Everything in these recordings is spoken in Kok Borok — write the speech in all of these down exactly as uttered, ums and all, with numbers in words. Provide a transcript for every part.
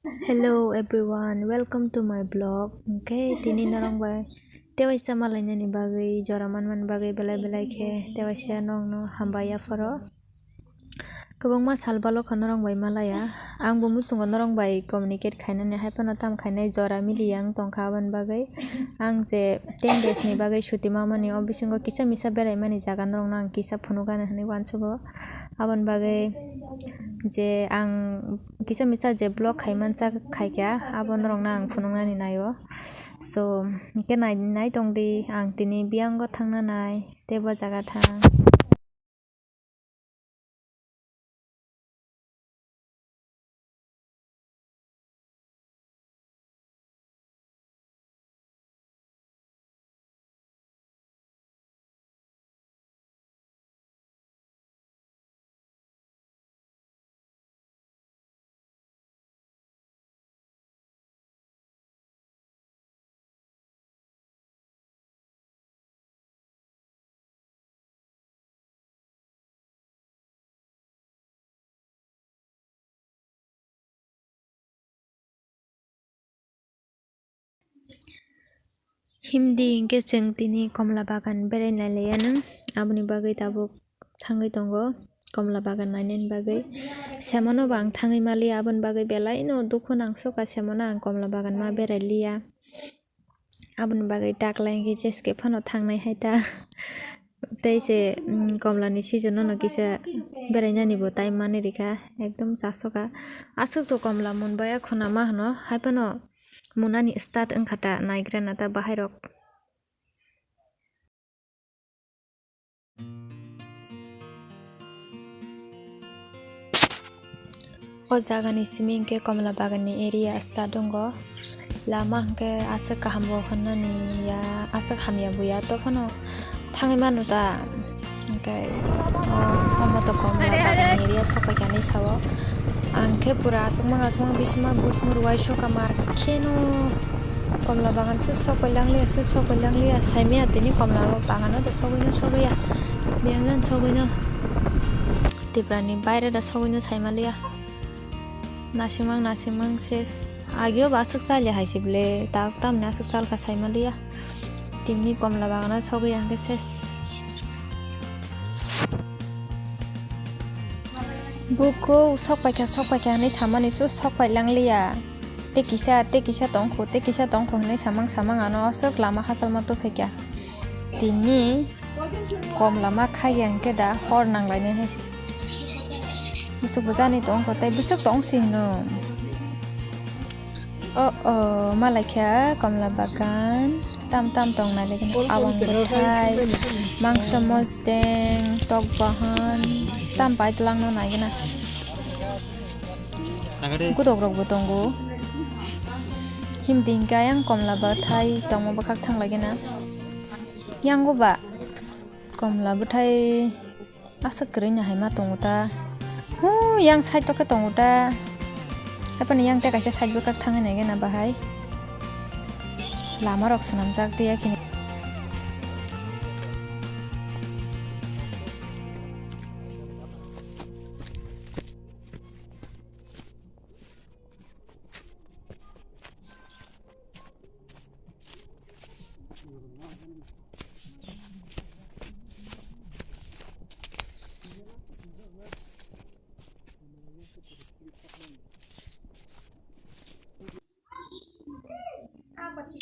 Hello everyone, welcome to my vlog. Hwnkhe tini norok bai tewaisa malainani bagwi, jora manmani bagwi belai belai khe tewaisa nokno hambai yaphoro. Kwbangma sal balo kha norok bai malaya. Ang bo muchungo norok bai communicate khainani, hai phano tam khainai jora miliya wng tongkha, aboni bagwi ang je ten days ni bagwi suti mamani o bisingo kisa misa beraimani jaga norokno ang kisa phunukgani hwnwi uansugo. Aboni bagwi je ang kisa misa je vlog khai mansa khaikha, abo norokno ang phunuknani naio. So, hwnkhe nai, nai tongdi, ang tini biyango thangna nai, teibo jaga thang. Himdi hwnkhe chwng tini komla bagan berai nai laiya nw, aboni bagwi tabuk thangwi tongo komla bagan nainani bagwi. Semano bo ang thangwi maliya, aboni bagwi belai no dukhu nangsoka, semano ang komla bagan ma berai liya. Aboni bagwi taklai hwnkhe jeske phano thangnai hai ta. Tei se, mm, komlani season no kisa berainani bo time manwi rikha, ekdom chasoka. Aswk to komla mun baya khuna ma hwno, hai phano munani start wngkha ta, naigra na ta bahai rok. O jagani simi hwnkhe komla baganni area start wngo. Lama hwnkhe aswk kaham bo hwnmani ya, aswk hamya bo ya, tophano thangwi mano ta. Hwnkhe o, omo to komla baganni area sokphaikha hinwi sao. Ang khe pura aswkmang aswkmang bisingo busmur uaisukha mar kheno. Komla bagan se sokpai langliya, se sokpai langliya. Saimaya tini komla bagano to sogwino sogwiya. Biyang jan sogwino. Tiprani baire da sogwino saimaliya. Nasimang nasimang ses. Agio ba aswk chalya hai se ble. Tak tamni aswk chalkha saimaliya. Tini komla bagano sogwiya hwnkhe ses. Buko sokpaikha, sokpaikha hinwi samani su sokpai langliya. Tei kisa, tei kisa tongkhu, tei kisa tongkhu hinwi samang samang ano aswk lama hachalma tubuphaikha. Tini komla ma khaiya hwnkhe da hor nanglainai hai se. Bwswk bwjani tongkhu tei bwswk tongsi hwno. O, o, malaikha komla bagan. Tam tam tong nai lagi. Awang bwthai, mangso mosdeng, tok bahan, tam pai twlangno naigena. Gudok rok bo tongo. Himdi hingke ayang komla bwthai tongma bwkhak thang lagena. Yango ba komla bwthai. Aswk kwrwini hai ma tongo ta. Huu, yang side o khe tongo ta. Haphano yang tei kaisa side bwkhak thangwi naikhe na bahai. Lama rok swnamjak tei yakhe.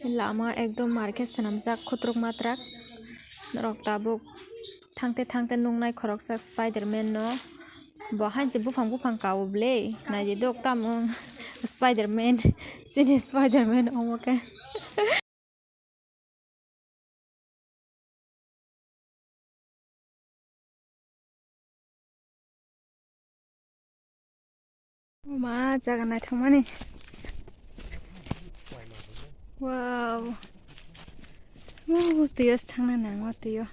Lama ekdom mar khe swnamjak, khutruk matrak. Norok tabuk thangte thangte nuknai khoroksa Spiderman no. Bo hai se buphang buphang kao ble. Naidi dok tamo Spiderman. Chini Spiderman omo khe. O ma, jaga naithokmani. Wow. Uh, twiyo se thangna nango, twiyo.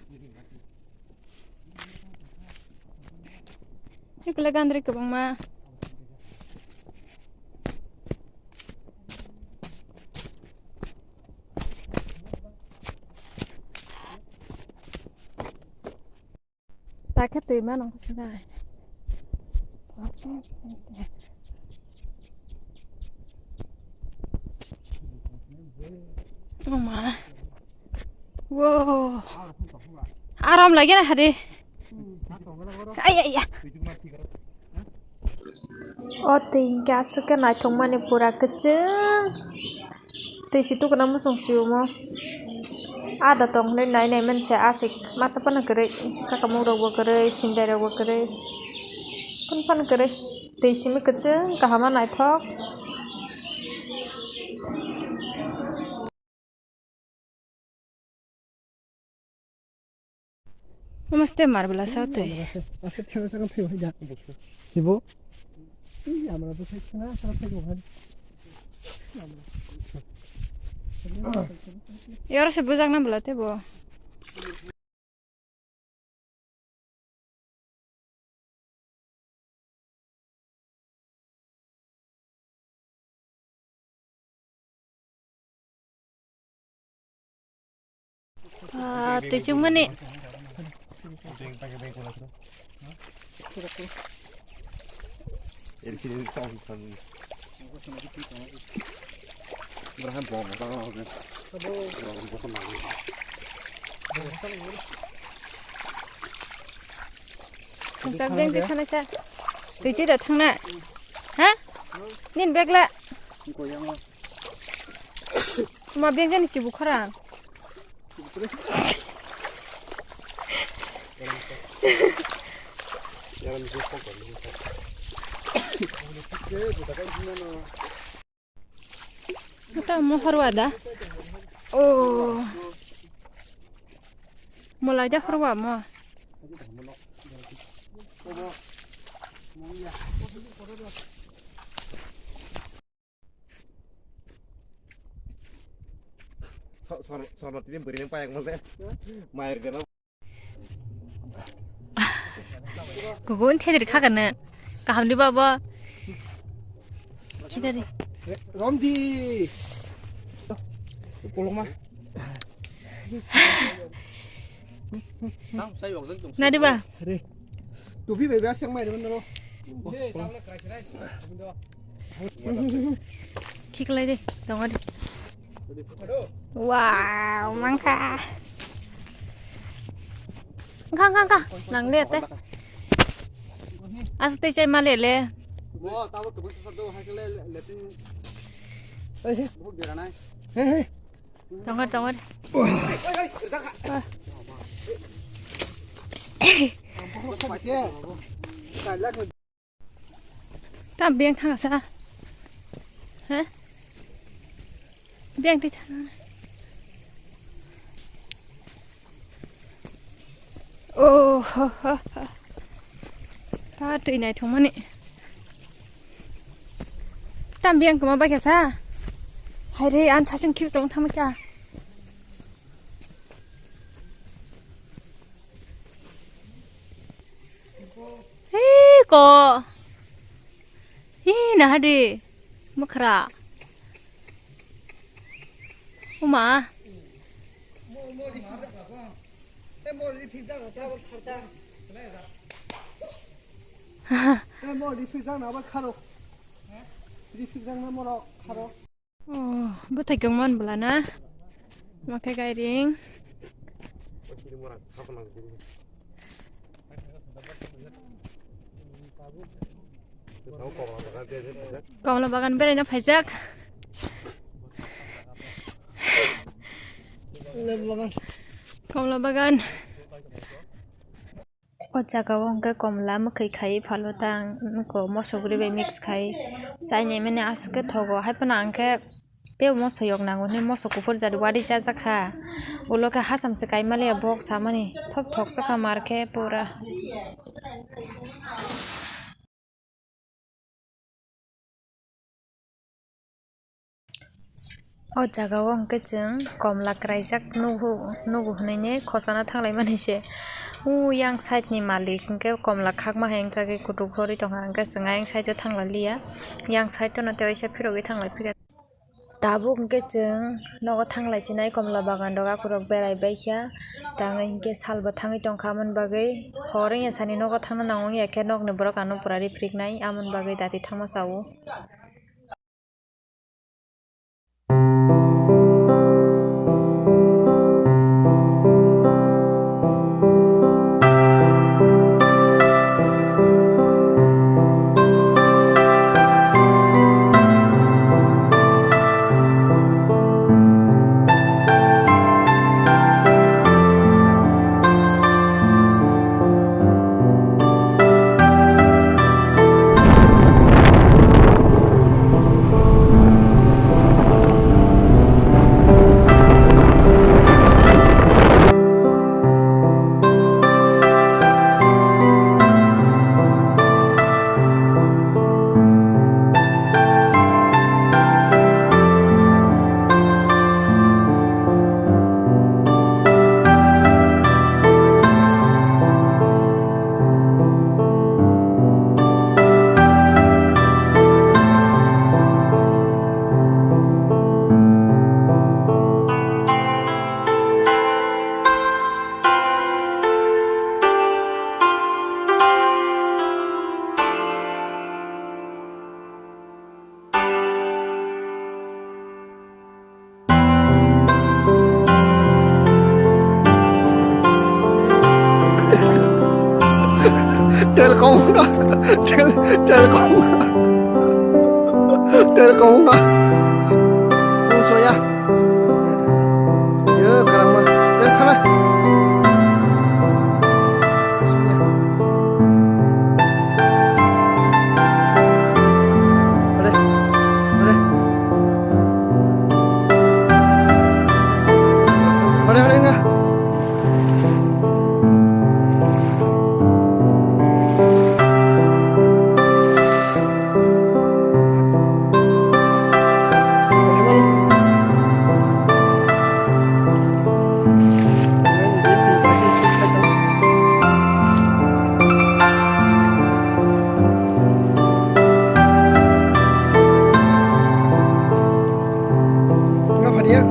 Ekla gandri kwbangma. Takhe twi mano khe sinai. Ma. Wo. Aram lagi na hade. Ay, ay, ay. O twi hwnkhe aswk khe naithokmani pura kwchwng. Twi si tukuna muchung si omo. Ada tong hinwi nai nai mani se aswk masa phano kwrwi. Kakamung rok bo kwrwi, sindai rok bo kwrwi. Phano phano kwrwi. Twi simi kwchwng kaham ma naithok. Namaste, Marbela Saute. Ase thema sakang thai wai ja. Hibo? Ih, amra to thai khna, sa thai wai. Yoro se bujak na bela te bo. Ah, twi chwngmani. Thangsa beng twi sana sa. Twi chi da thangna. Ha? Nin bag la. Ma beng jani chibu khara. Ata mo horwa da. Oh. Mo lai da horwa mo. Sor-, sor-, sorno tini bwrwi nang payak mole. Mayar gana. Kugun thedir khakana. Kaham di baba. Khidari. Romdi. Koloma. Nadi ba? Re. Tupi bai ba seng mai ro. Khiklai de, tongo de. Wow, mangkha. Kha, kha, kha. Nang le te. As te chai ma le le. Hey, hey. Tongo, tongo. Tam beng thang sa. Ha? Beng ti thang. Oh, ha, ha, ha. Ta twi naithokmani. Tam beng kwma bai kha sa. Hai re, an sasing khip tong thang kha. Hei ko. Hi na hadi. Mukhra. Uma. Oh, bwthai kwmang bwla na? Makhe gairing. Komla bagan beraina phaijak. Komla bagan. O jaga o hwnkhe komla mwkhwi khai phalo ta ang nuko moso guri bai mix khai chainai mani aswk khe thogo, hai phano ang khe tei moso yok nango hinwi moso kuphur jat wari chajakha, ulo khe hacham se kaimaliya bok samani thop thok sakha mar khe pura. O jaga o hwnkhe chwng komla kwraijak nugo, nugo hwnwi ni khosana thanglaimani se. O yang side ni malik hwnkhe komla khakma hai wngchagwi kutuk khorwi tongkha, hwnkhe chwng ayang side o thanglailia, yang side o no tei waisa phirogwi thanglaiphikha. Tabuk hwnkhe chwng nogo thanglaisinai komla bagan rok akhorok berai baikha, tangwi hwnkhe salbo thangwi tongkha, amoni bagwi hor wngya sani nogo thangna nang wngya khe nokni borok ano pura riphiriknai, amoni bagwi dati thangma chao. Kong ka. Tel, tel kong ka. Tel kong ka. Kung soya. Ye, karang ma. Tes sana. Soya. Ade. Ade. Ade, ade, nga. Nga phadia.